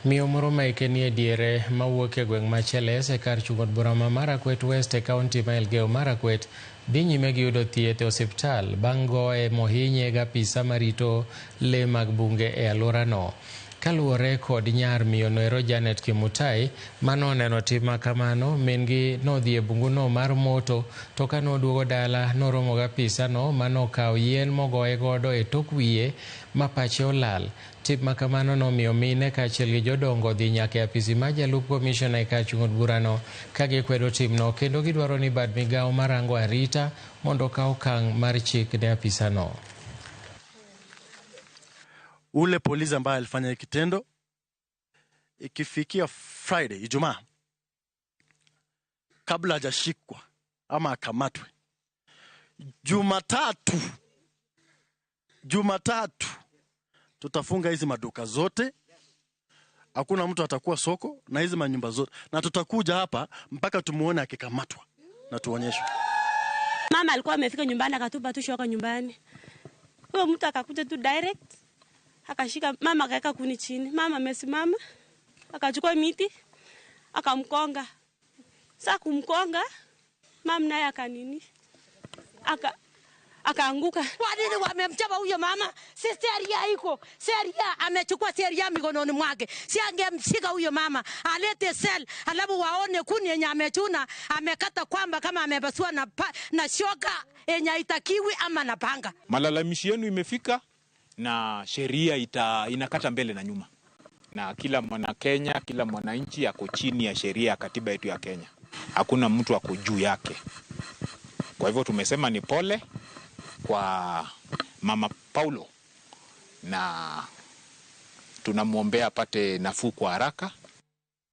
Miyo moro ma hike nie diere mawuok e gweng' ma Cheles e kar chung' od bura ma Marakwet West e kaunti ma Elgeyo Marakwet dhi nyime gi yudo thieth e osiptal bang' goye mohinye gi apisa marito le mag bunge e alworano. Kaluwore kod nyar miyo noero Janet Kimutai manoneno tim makamano, min gi nodhi e bunguno mar moto to ka noduogo dala noromo gi apisano manokawo yien mogoye godo e tok wiye ma pache olal. Tim makamano nomiyo mine kaachiel gi jodongo odhi nyaka e apisi mar jalup komishona e kar chung' od burano ka gikwedo timno kendo gidwaro ni bad migawo marango arita mondo okaw okang' mar chik ne apisano. Ule polisi ambaye alifanya hiki kitendo, ikifikia Friday, Ijumaa, kabla hajashikwa ama akamatwe, Jumatatu tutafunga hizi maduka zote, hakuna mtu atakuwa soko na hizi manyumba zote, na tutakuja hapa mpaka tumuone akikamatwa na tuonyeshwe. Mama alikuwa amefika nyumbani akatupa tu shoka nyumbani. Huyo mtu akakuja tu direct akashika mama akaweka kuni chini. Mama amesimama akachukua miti akamkonga. Sasa kumkonga mama naye akanini? Akaanguka. Kwa nini wamemchapa huyo mama? Si sheria iko. Sheria amechukua sheria mikononi mwake. Si angemshika huyo mama, alete cell, alafu waone kuni yenye amechuna, amekata kwamba kama amepasua na shoka yenye haitakiwi ama na panga. Malalamishi yenu imefika na sheria inakata mbele na nyuma. Na kila mwana Kenya, kila mwananchi ako chini ya sheria ya katiba yetu ya Kenya. Hakuna mtu ako juu yake. Kwa hivyo tumesema ni pole kwa Mama Paulo na tunamwombea apate nafuu kwa haraka.